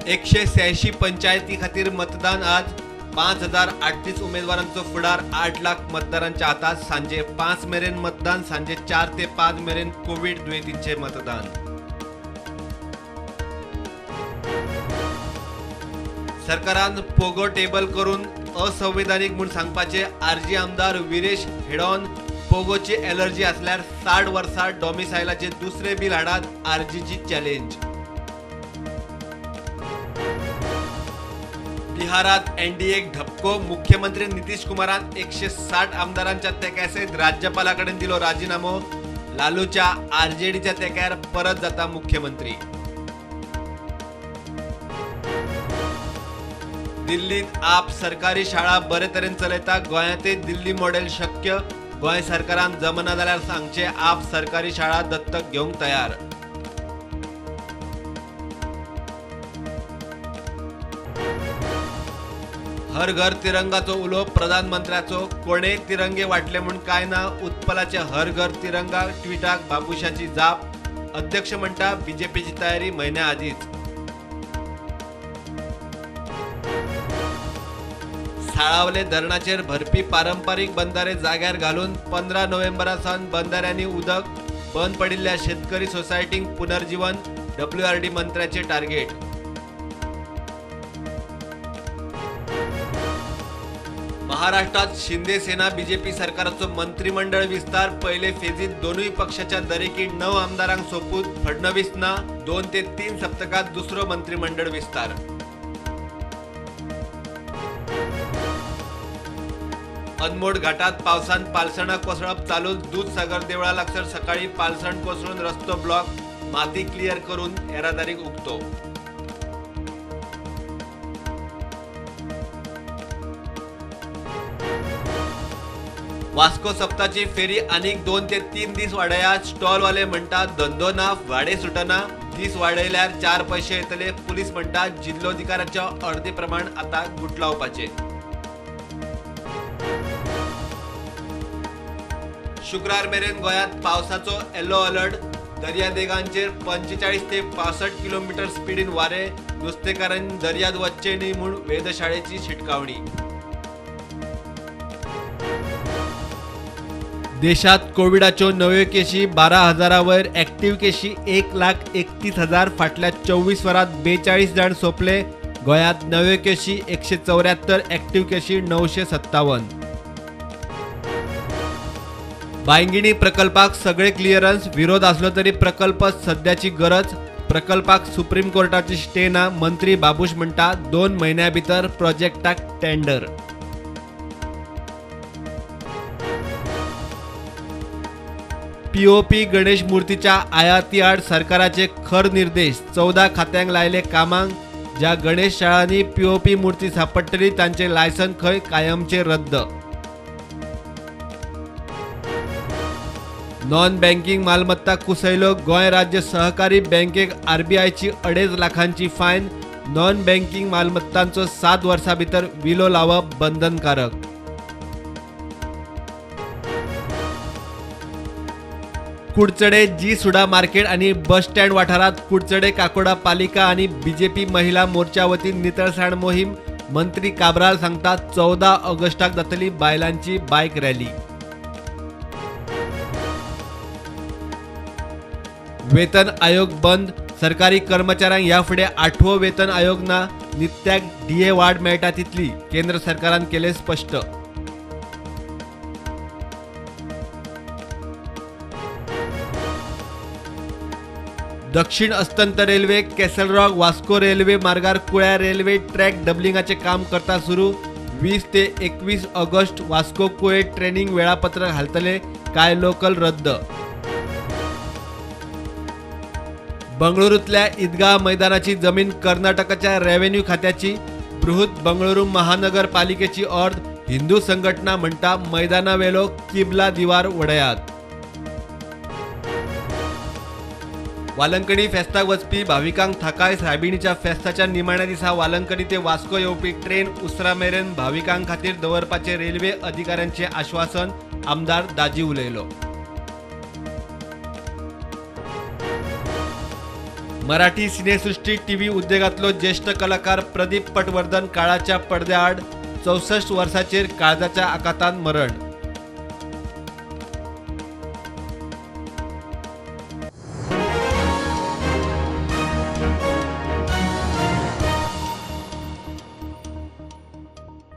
186 पंचायती खातीर मतदान आज. 5038 उमेदवारांचो फुडार 8 लाख मतदारांच्या हातात. सांजे 5 मेरेन मतदान, सांजे 4 ते 5 मेरेन कोवीड दुयेंतींचे मतदान. सरकारान पोगो टेबल करून असंवैधानिक म्हूण सांगपाचे आरजी आमदार विरेश हेडॉन. पोगोची एलर्जी असल्यार 60 वर्सां डॉमिसायलाचे दुसरे बिल हाडात, आरजीची चॅलेंज. बिहारात एनडीएक धपको, मुख्यमंत्री नितीश कुमारान 160 आमदारांच्या तेंक्या सयत राज्यपाला कडेन दिलो राजीनामो. लालूच्या आरजेडीच्या तेंक्यार परत जाता मुख्यमंत्री. दिल्लीत आप सरकारी शाळा बरे तरेन चलयता, गोंयांतय दिल्ली मॉडेल शक्य. गोंय सरकारान जमना जाल्यार सांगचे, आप सरकारी शाळा दत्तक घेवंक तयार. हर घर तिरंगाचो उलो प्रधानमंत्र्याचो, कोणे तिरंगे वांटले म्हूण काय ना, उत्पलाचे हर घर तिरंगा ट्विटाक बाबुशाची जाप. अध्यक्ष म्हणटा बीजेपीची तयारी म्हयन्या आदींच. साळावले धरणाचेर भरपी पारंपारीक बंधारे जाग्यार घालून 15 नोव्हेंबरा सावन बंधाऱ्यांनी उदक बंद पडिल्ल्या शेतकरी सोसायटींक पुनर्जीवन, डब्ल्यूआरडी मंत्र्याचे टार्गेट. महाराष्ट्रात शिंदे सेना बीजेपी सरकाराचो मंत्रिमंडळ विस्तार, पयले फेजीत दोनूय पक्षाच्या दरेकी 9 आमदारांक सोपूत. फडणवीस ना 2 ते 3 सप्तकात दुसरो मंत्रिमंडळ विस्तार. अनमोड घाटात पावसान पालसणां कोसळप चालू, दूधसागर देवळा लागसर सकाळी पालसण कोसळून रस्तो ब्लॉक, माती क्लियर करून येरादारीक उक्तो. वास्को सप्ताची फेरी आनीक 2 ते 3 दीस वाडयात, स्टॉलवाले म्हणटात धंदो ना, भाडें सुटना, दीस वाडयल्यार 4 पैशे येतले. पुलीस म्हणटात जिल्लोधिकाऱ्याच्या अर्दे प्रमाण आता गुटलावपाचे. शुक्रार मेरेन गोंयांत पावसाचो येलो अलर्ट, दर्यादेगांचेर 45 ते 65 किलोमिटर स्पिडीन वारें, नुस्तेकारांनी दर्यांत वचचें न्ही म्हूण वेधशाळेची शिटकावणी. देशात कोविडाच्यो नव्यो केशी 12,000 वयर, ऍक्टिव्ह केशी 1,31,000. फाटल्या 24 वरांत 42 जाण सोंपले. गोंयांत नव्यो केशी 174, ऍक्टिव्ह केशी 957. बांयगिणी प्रकल्पाक सगळे क्लियरन्स, विरोध आसलो तरी प्रकल्प सद्याची गरज. प्रकल्पाक सुप्रीम कोर्टाची स्टे ना, मंत्री बाबूश म्हणटा 2 म्हयन्या भितर प्रोजेक्टाक टेंडर. पीओपी गणेश मूर्तीच्या आयाती आड सरकाराचे खर निर्देश, 14 खात्यांक लायले कामांक. ज्या गणेश शाळांनी पीओपी मूर्ती सापडटली तांचे लायसन खंय कायमचे रद्द. नॉन बँकिंग मालमत्ता कुसयलो, गोंय राज्य सहकारी बँकेक आरबीआयची 2.5 लाखांची फायन. नॉन बँकिंग मालमत्तांचो 7 वर्सां भितर विलो लावप बंधनकारक. कुडचडे जी सुडा मार्केट आणि बस स्टँड वाठारात कुडचडे काकोडा पालिका आणि बीजेपी महिला मोर्चा वतीन नितळसाण मोहीम. मंत्री काब्राल सांगतात 14 ऑगस्टाक जातली बायलांची बायक रॅली. वेतन आयोग बंद, सरकारी कर्मचाऱ्यांक ह्या फुडें 8वो वेतन आयोग ना, नित्याक डीए वाड मेळटा तितली, केंद्र सरकारान केलें स्पश्ट. दक्षिण अस्तंत रेल्वे कॅसलरॉक वास्को रेल्वे मार्गार कुळ्या रेल्वे ट्रॅक डबलिंगाचे काम करता सुरू. 20 ते 21 ऑगस्ट वास्को कुळे ट्रेनिंग वेळापत्रक हालतले, काय लोकल रद्द. बंगळुरूतल्या ईदगाह मैदानाची जमीन कर्नाटकाच्या रेव्हेन्यू खात्याची, बृहत बंगळुरू महानगरपालिकेची ऑर्द. हिंदू संघटना म्हणटा मैदानावेलो किबला दिवार वडयात. वालंकणी फेस्ताक वचपी भाविकांक थाकाय, सायबिणीच्या फेस्ताच्या निमाण्या दिसा वालंकणी ते वास्को येवपी ट्रेन उसरा मेरेन भाविकां खातीर दवरपाचे रेल्वे अधिकाऱ्यांचे आश्वासन, आमदार दाजी उलयलो. मराठी सिनेसृष्टी टीव्ही उद्देगांतलो ज्येश्ठ कलाकार प्रदीप पटवर्धन काळाच्या पडद्याआड 64 वर्सांचेर काळजाच्या आघातान मरण.